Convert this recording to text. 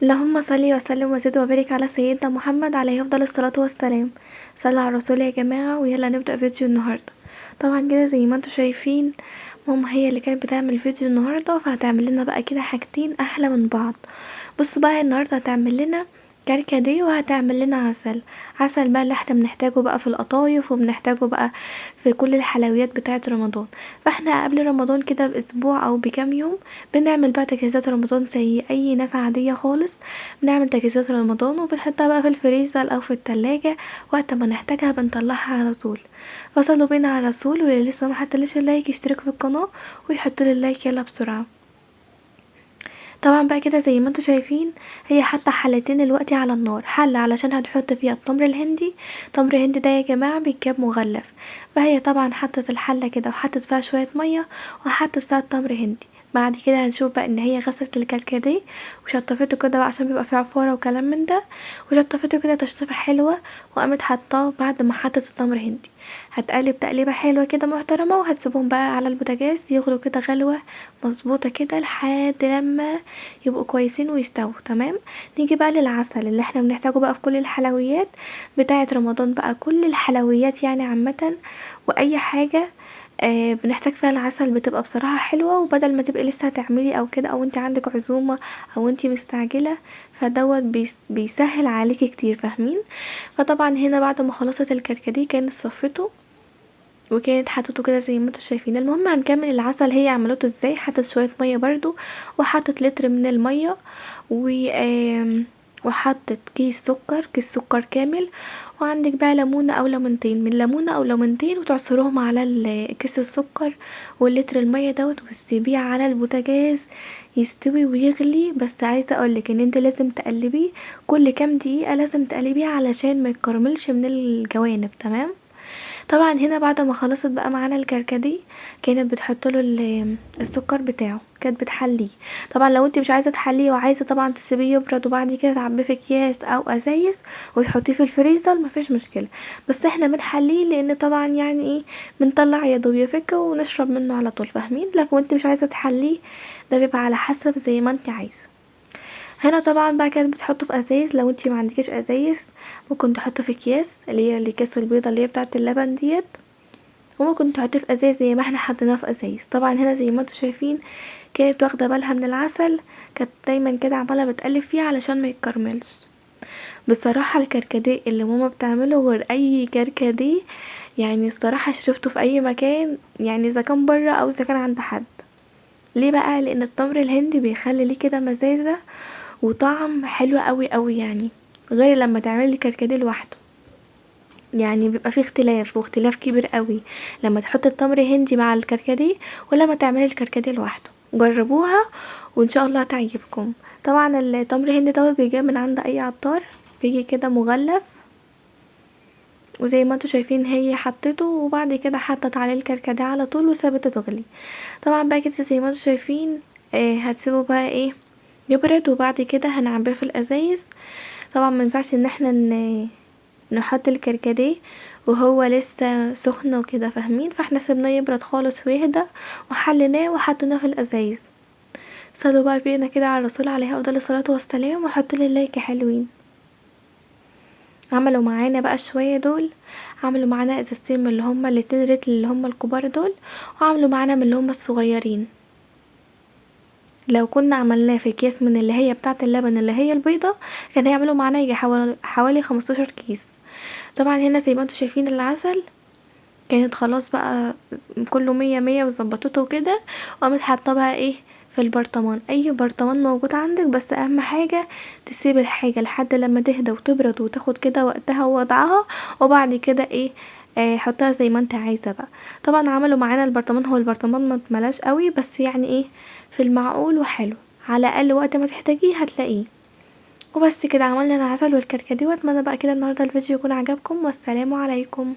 اللهم صل وسلم وزد وبارك على سيدنا محمد عليه افضل الصلاة والسلام. صلى على الرسول يا جماعة، ويلا نبدا فيديو النهارده. طبعا كده زي ما انتم شايفين ماما هي اللي كانت بتعمل فيديو النهارده، فهتعمل لنا بقى كده حاجتين احلى من بعض. بصوا بقى، النهارده هتعمل لنا كركديه وهتعمل لنا عسل. عسل بقى اللي احنا بنحتاجه بقى في القطايف، وبنحتاجه بقى في كل الحلويات بتاعه رمضان. فاحنا قبل رمضان كده باسبوع او بكام يوم بنعمل بقى تجهيزات رمضان زي اي ناس عادية خالص. بنعمل تجهيزات رمضان وبنحطها بقى في الفريزر او في التلاجة، وقت ما نحتاجها بنطلعها على طول. فصلوا بينا على الرسول، واللي لسه ما حطليش ال like يشترك في القناة ويحط لي ال like يلا بسرعة. طبعا بقى كده زي ما انتم شايفين هي حاطه حلتين دلوقتي على النار، حله علشان هتحط فيها التمر الهندي. التمر الهندي ده يا جماعة بيتجاب مغلف، فهي طبعا حطت الحلة كده وحطت فيها شوية مية وحطت فيها التمر الهندي. بعد كده هنشوف بقى ان هي غسلت الكركديه وشطفته كده بقى عشان بيبقى فيه عفاره وكلام من ده، وشطفته كده تشطيفه حلوة وقامت حطاه بعد ما حطت التمر الهندي. هتقلب تقليبه حلوة كده محترمه، وهتسيبهم بقى على البوتاجاز يغلوا كده غلوه مظبوطة كده لحد لما يبقوا كويسين ويستووا. تمام. نيجي بقى للعسل اللي احنا بنحتاجه بقى في كل الحلويات بتاعه رمضان، بقى كل الحلويات يعني عامة واي حاجة بنحتاج فيها العسل بتبقى بصراحة حلوة. وبدل ما تبقي لسه هتعملي او كده، او انت عندك عزومة او انت مستعجلة، فدوت بيسهل عليكي كتير، فاهمين؟ فطبعا هنا بعد ما خلصت الكركديه كانت صفته وكانت حطته كده زي ما انتم شايفين. المهم هنكمل العسل هي عملته ازاي. حطت شوية مية برضو، وحطت لتر من المية، وحطت كيس سكر، كيس سكر كامل، وعندك بقى ليمونه او ليمونتين، من ليمونه او ليمونتين، وتعصرهم على كيس السكر واللتر المية دوت، وتسيبيه على البوتاجاز يستوي ويغلي. بس عايزه اقولك ان انت لازم تقلبيه كل كام دقيقة، لازم تقلبيه علشان ما يتكرملش من الجوانب. تمام. طبعا هنا بعد ما خلصت بقى معانا الكركديه كانت بتحط له السكر بتاعه، كانت بتحليه. طبعا لو انت مش عايزه تحلية وعايزه طبعا تسيبيه يبرد وبعد كده تعبيه في اكياس او ازايز وتحطيه في الفريزر مفيش مشكلة، بس احنا بنحليه لان طبعا يعني ايه، بنطلع يا دوب يفك ونشرب منه على طول، فاهمين؟ لكن انت مش عايزه تحلية ده بيبقى على حسب زي ما انت عايزه. هنا طبعا بقى كانت بتحطه في ازايز، لو انتي ما عندكيش ازايز ممكن تحطه في اكياس اللي هي الاكياس البيضة اللي هي بتاعه اللبن ديت، وممكن تحطيه في ازايز زي ما احنا حطيناه في ازايز. طبعا هنا زي ما انتوا شايفين كانت واخده بالها من العسل، كانت دايما كده عماله بتقلب فيه علشان ما يتكرملش. بصراحة الكركديه اللي ماما بتعمله غير اي كركديه، يعني الصراحة شربته في اي مكان، يعني اذا كان بره او اذا كان عند حد. ليه بقى؟ لان التمر الهندي بيخلي ليه كده مزازه وطعم حلو قوي قوي، يعني غير لما تعملي كركديه لوحده، يعني بيبقى فيه اختلاف، واختلاف كبير قوي لما تحط التمر هندي مع الكركديه ولما تعملي الكركديه لوحده. جربوها وان شاء الله هتعجبكم. طبعا التمر الهندي دوت بيجي من عند اي عطار، بيجي كده مغلف، وزي ما انتوا شايفين هي حطته وبعد كده حطت عليه الكركديه على طول وسابته تغلي. طبعا بقى كده زي ما انتوا شايفين هتسيبه بقى ايه يبرد، وبعد كده هنعبيه في الازايز. طبعا ما ينفعش ان احنا نحط الكركديه وهو لسه سخن وكده، فاهمين؟ فاحنا سيبناه يبرد خالص ويهدى وحليناه وحطيناه في الازايز. صلوا بقى بينا كده على الرسول عليه افضل الصلاة والسلام، وحطوا لي ال like حلوين. عملوا معانا بقى شوية دول، عملوا معانا ازازتين من اللي هما الاتنين رتل اللي هما الكبار دول، وعملوا معانا من اللي هما الصغيرين. لو كنا عملناه في اكياس من اللي هي بتاعه اللبن اللي هي البيضة كان هيعملوا معانا يجي حوالي 15 كيس. طبعا هنا زي ما انتوا شايفين العسل كانت خلاص بقى كله مية مية وظبطته وكده، وقامت حاطاه بقى ايه في البرطمان، اي برطمان موجود عندك، بس اهم حاجة تسيب الحاجة لحد لما تهدى وتبرد وتاخد كده وقتها ووضعها، وبعد كده ايه حطها زي ما انت عايزة بقى. طبعا عملوا معانا البرطمان، هو البرطمان ما اتملاش قوي بس يعني ايه في المعقول وحلو، على الاقل وقت ما تحتاجيه هتلاقيه. وبس كده عملنا العسل والكركديه، واتمنى بقى كده النهارده الفيديو يكون عجبكم، والسلام عليكم.